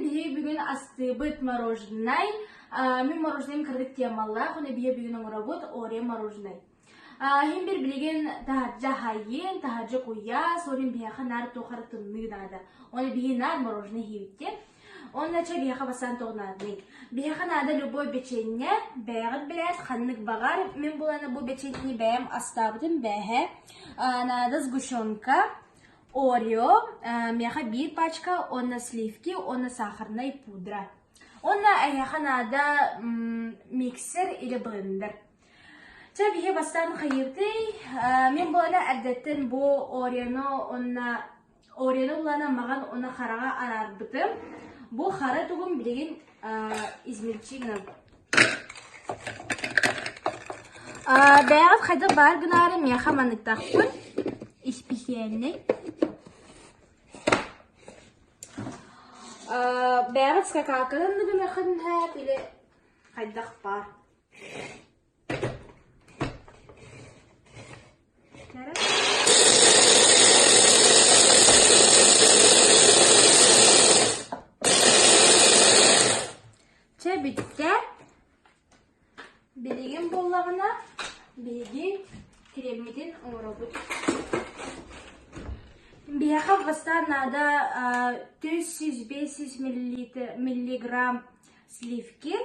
Биһиги бүгүн астыыбыт мороженай. Мин мороженайым кырдык темалаах, уонна биһиги бүгүн оҥоробут Орео мороженай. Иһин бир билигин таһырдьа аһайын, таһырдьа куйаас, ол иһин биһиэхэ наар туох эрэ тымныы наада. Оны биһи наар мороженое иһиибит Онно чэ биһиэхэ бастаан туох наадный? Биһиэхэ наада любой печенье, бэйэҕит билээт, ханнык баҕар. Мин буланы бу печеньени бэйэм астаабытым бээһэ. Наада сгущенка, Орео, миэхэ биир пачка уонна сливки уонна сахарнай пудра. Уонна эһиэхэ наада миксер или блендер. Чэ, биһи бастаан хайыыбытый? Мин буолана эрдэттэн бу Ореону уонна Ореону булана маҕан уонна хараҕа араарбытым. Бу хара тугум билигин измельчи гынан. Бэйэҕит хайдах баар гынаары миэхэ манныктаахпын. Исписээлинэй. Бэйэҕит скакалканан да гыныаххытын сөп или хайдах баар. Чэ бүттэ. Билигин буоллаҕына биһиги креммитин оҥоробут. Биһиэхэ бастаан наада 400-500 миллиграмм сливки.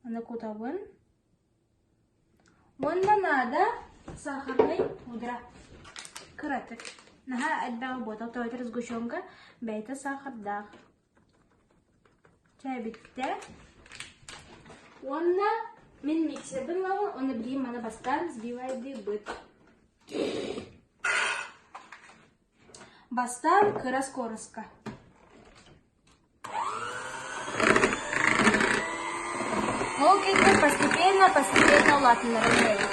Аны кутабын. Уонна наада сахарнай пудра. Кыратык. Наһаа элбэҕи буотах, тоҕо сгущенка бэйэтэ сахардаах. Чэ бүттэ. Уонна мин миксербин ылабын уонна билигин маны бастаан сбивайдыыбыт. Бастаан кыра скороска. Ол кэннэ постепенно постепенно улаатыннаран иһэбит.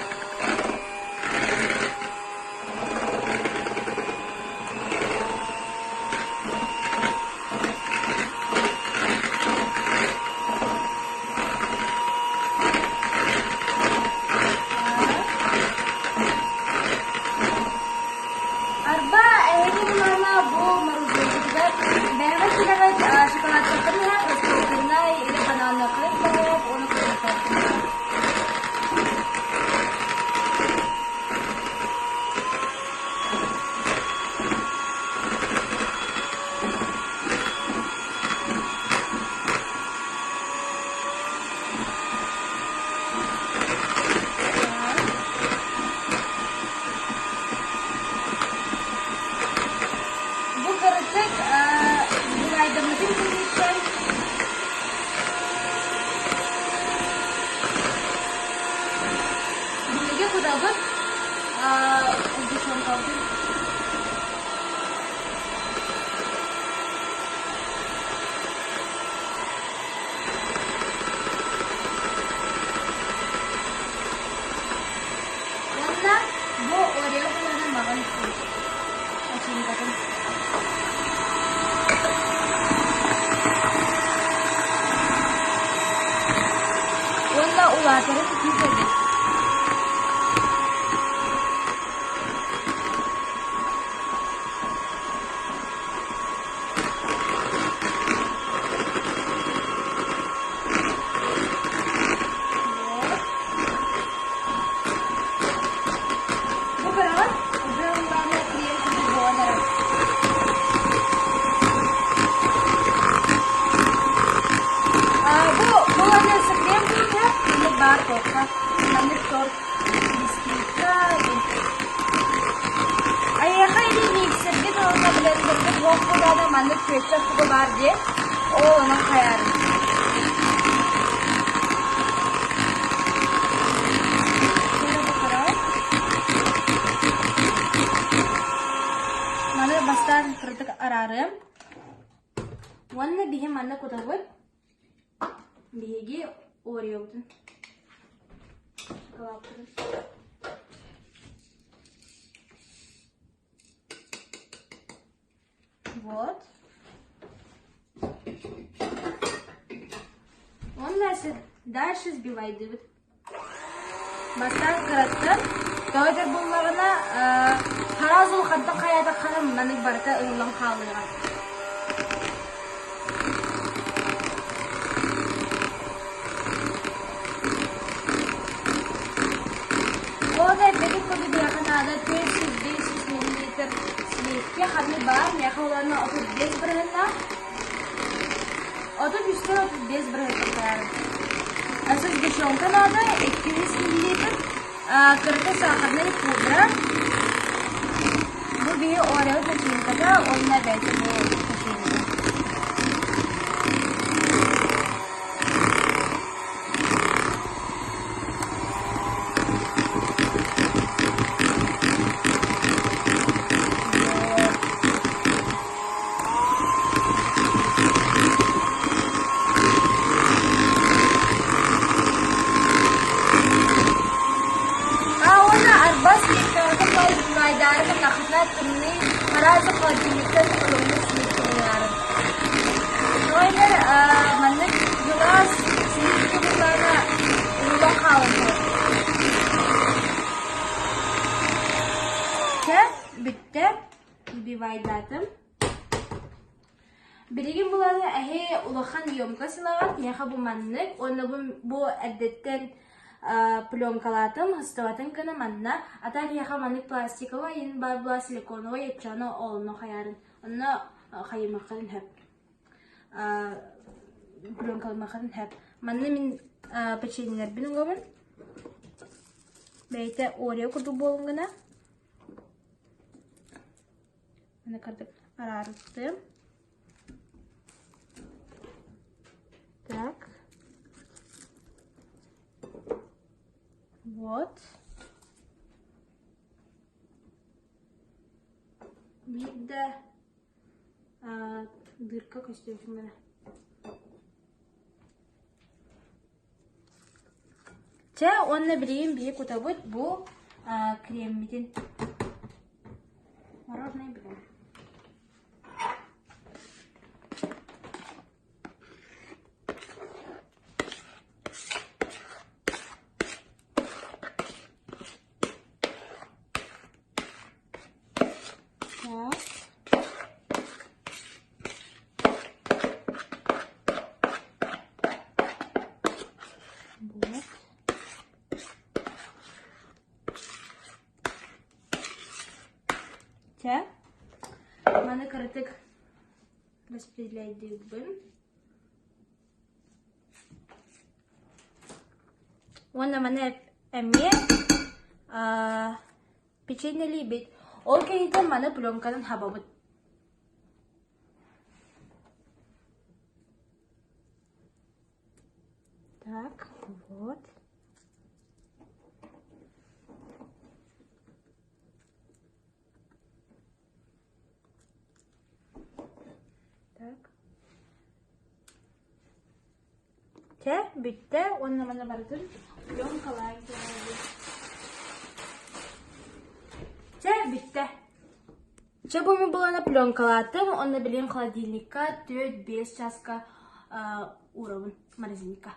Арба эһиги былаана бу мороженкытыгар бэйэҕит сүрэҕит шоколадкаттан иһэ растительнай или бананнакын тоһоҕо уонна курдуктар. Бу кырытык сбивайдаммытын кэнниттэн Биһиги кутабыт сгущенкабытын Уонна бу Орео буланы маҕан начинкатын. Уонна улаатарын күүтэбит. Бу көрөҕүт, уже улаана крем курдук буолан эрэр. Бу буланы крем курдук маннык баар туохха, маннык торт бисквитка Айыаха или миксерге толорго блендерге туох булаана маннык күөччэх тугу баар диэ, ол онон хайаарым. Маны бастаан кырдык араарыам. Уонна биһи манна кутабыт. Биһиги Ореобутун. Шоколадпытын. Вот. Он дальше, дальше сбивайдыбыт. Бастаан кыраттан, тоҕо этэр буоллаҕына, Сразу хантан хайаатаххына маннык барыта ылыллан хаалыаҕа. Ол эппитин курдук биһиэхэ наада 405 миллилитр сливки ханны баар, миэхэ улаана 35 бырыһыннаах. 33-тэн 35 бырыһын тахсар. Сгущенка наада 200 миллилитр, кырата сахарнай пудра. Бу биһи Орео начинката уонна бэйэтэ бу печенье. Уонна арбас майдаары гыннаххытына тымныы араас холодильниктан ылыммыт сливкалаары. Тоойдор маннык гылаас сливка буллаана уулан хаалан Чэ, бүттэ. Бивайдаатым. Билигин буланы эһи улахан емкость ылаҕыт, миэхэ бу маннык уонна бу, бу эрдэттэн пленкалаатым, ыстыбатын гына манна, а так эһиэхэ маннык пластиковай иһин баар була силиконовай ыччаны олонно хайаарын, онно хайымаххын сөп. Пленкалымаххын сөп. Манна мин печеньелэрбин угабын. Бэйэтэ Орео курдук буолун гына. Аны кырдык араарыттым. Так. Вот. Биирдэ дырка көстүөтүн гына. Чэ, уонна билигин биһи кутабыт бу креммитин. Мороженое билэн. Так. Вот. Чэ, маны кыратык распределяйдыыбын. Уонна маны эмиэ печеньелиибит. Ол кэнниттэн маны пленканан хабабыт. Так, вот. Так. Чэ, бүттэ уонна манна барытын пленкалаан кэбиһэбит. Чэ, бүттэ. Чэ, бу мин булана пленкалаатым уонна билигин холодильникка 4-5 часка уурабын морозильникка.